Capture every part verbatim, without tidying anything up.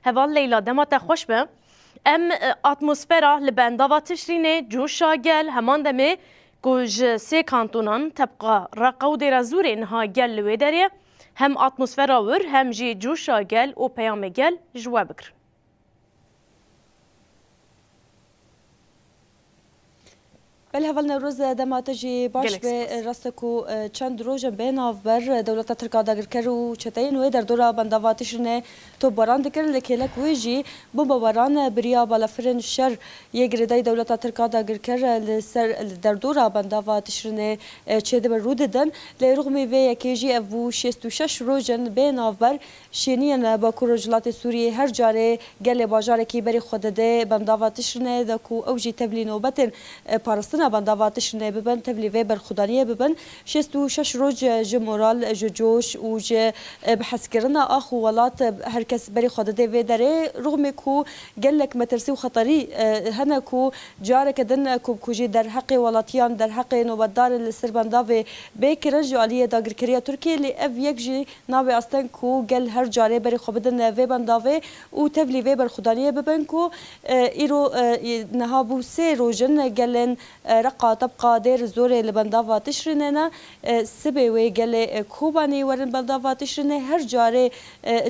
Heval Leyla, dema te xweş be. Em, e, atmosfera li bendava Tişrînê, coşa gel, heman demê ku ji sê kantonan, Tebqa, Reqa û Dêrezûrê niha gel li wê derê ye. Hem atmosfera wir, hem jî coşa gel û peyamê gel ji we bigirin. Belê heval Newroz, dema te jî baş be. Gelek spas. Rast e ku, e, çend roj in bê navber, e, dewleta Tirk a dagirker û çeteyên wê derdora bendava Tişrînê topbaran dikirin. Li kêlek wê jî bombebaran, e, bi riya balafirên şer yê girêdayî dewleta Tirk a dagirker, e, li ser, li derdora bendava Tişrînê, e, çêdibin, rû didin. Lê rûxmî vê yekê jî ev bû şêst û şeş roj in bê navber. Şêniyên Bakur Rojhilatê Sûriyê her carê gelê bajarekî berê xwe dide bendava Tişrînê de ku ew jî tevlî nobetên, e, parastina bendava Tişrînê bibin, tevlî vê berxwedaniyê bibin. Şêst û şeş roj, e, ji moral, ji coş û ji, e, bihezkirina ax û welat, e, her kes berê xwe dide vê derê. Rûxmê ku gelek metirsî û xeterî, e, hene ku careke din, e, ku, ku jî derheqê welatiyan, derheqê nobetdarên li ser bendavê bê kirin, ji aliyê dagirkeriya Tirkiyê, lê ev yek jî nabe asteng ku gel her carê berê xwe bidin vê bendavê û tevlî vê berxwedaniyê bibin ku, e, îro, e, niha bû sê roj in gelên, e, Reqa, Tebqa, Dêr Zorê li bendava Tişrînê ne. E, sibê wê gelê, e, Kobanî werin bendava Tişrînê. Her carê, e,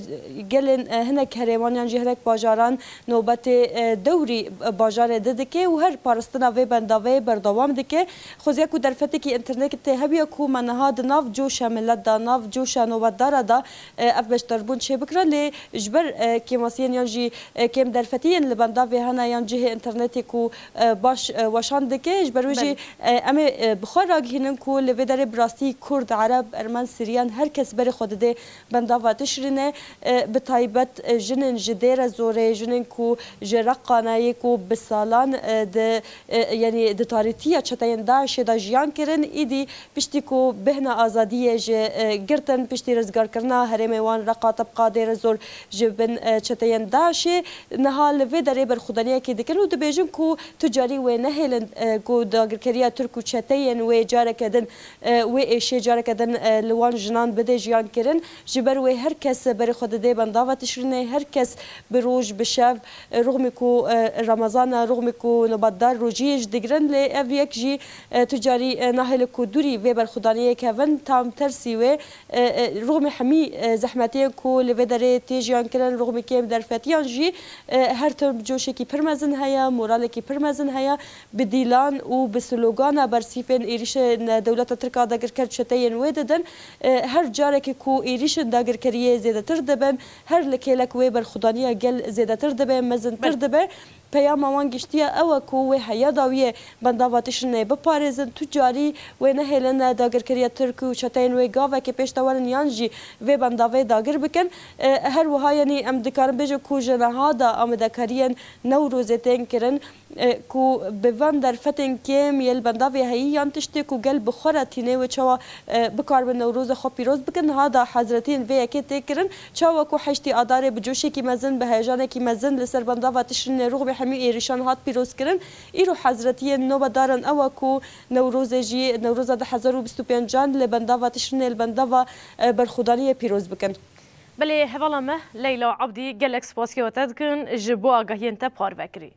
gelên, e, hinek herêman yan jî hinek bajaran nobetê, e, dewrî, e, bajarê di dike û her parastina vê bendavê berdewam dike. Xwezîya ku derfetekî înternetê tê hebiya ku me niha di nav coşa milet de, nav coşa nobetdara de, e, ev beşdarbûn çêbikira, lê ji ber, e, kêmasiyên yan jî, e, kêm derfetiyên li bendavê hene yan cihê înternetê ku, e, baş, e, weşan dike, ji ber wê jî, Belê. e, em ê, e, bi xwe ragihînin ku li vê derê bi rastî Kurd, Ereb, Ermen, Siryan her kes berê xwe dide bendava Tişrînê, e, bi taybet, e, jinên ji Dêrezorê, jinên ku ji Reqa ne yê ku bi salan, e, di, e, yanî di tarîtiya çeteyên DAIŞê de jiyan kirin, îdî piştî ku bêhna azadiyê ji, e, girtin, piştî rizgarkirina herêmê wan Reqa, Tebqa, Dêrezor ji bin, e, çeteyên DAIŞê, niha li vê derê berxwedaniyekê dikin û dibêjin ku tu carî wê nehêlin, e, ku dagirkeriya Tirk û çeteyên wê careke din, e, wê êşê careke din, e, li wan jinan bide jiyan kirin. Ji ber wê her kes berê xwe dide bendava Tişrînê, her kes bi roj, bi şev, e, rûxmî ku, e, Remezan e, rûxmî ku nobetdar rojiyê jî digirin, lê ev yek jî, e, tu carî, e, nahêle ku dûrî vê berxwedaniyê kevin, tam tersî wê, e, e, rûxmî hemî, e, zehmetiyên ku li vê derê tê jiyan kirin, rûxmî kêm derfetiyan jî, e, her tim coşekî pir mezin heye, moralekî pir mezin heye. Bi dîlan û bi slogana bersîfên êrîşên dewleta Tirk a dagirker çeteyên wê didin. E, her carekê ku êrîşên dagirkeriyê zêdetir dibin, her li kêlek wê berxwedaniya gel zêdetir dibe, mezintir Belê. dibe. Peyama wan giştiye ew e ku wê heya dawiyê bendava Tişrînê biparêzin, tu carî wê nehêlin dagirkeriya Tirk û çeteyên wê gavekê pêş de werin yan jî vê bendavê dagir bikin. E, her wiha, yanî em dikarin bêjin ku ji niha de amadekariyên Newrozê tên kirin, e, ku bi van derfetên kêm yê li bendavê heyî yan tiştê ku gel bi xwe re tîne wê çawa, e, bikaribin Newroza xwe pîroz bikin, niha da hezretiyên vê yekê tê kirin. Çawa ku heştê Adarê bi coşekî mezin, bi heyecanekî mezin li ser bendava Tişrînê rûxmê hemî êrîşan hat pîrozkirin, îro hezretiyên nobedaran ew e ku Newrozê jî, Newroza du hezar û bîst û pêncan li bendava Tişrînê, li bendava, e, berxwedaniyê pîroz bikin. Belê, hevala me Leyla Abdî, gelek spasiya te dikin ji bo agahiyên te parve kirî.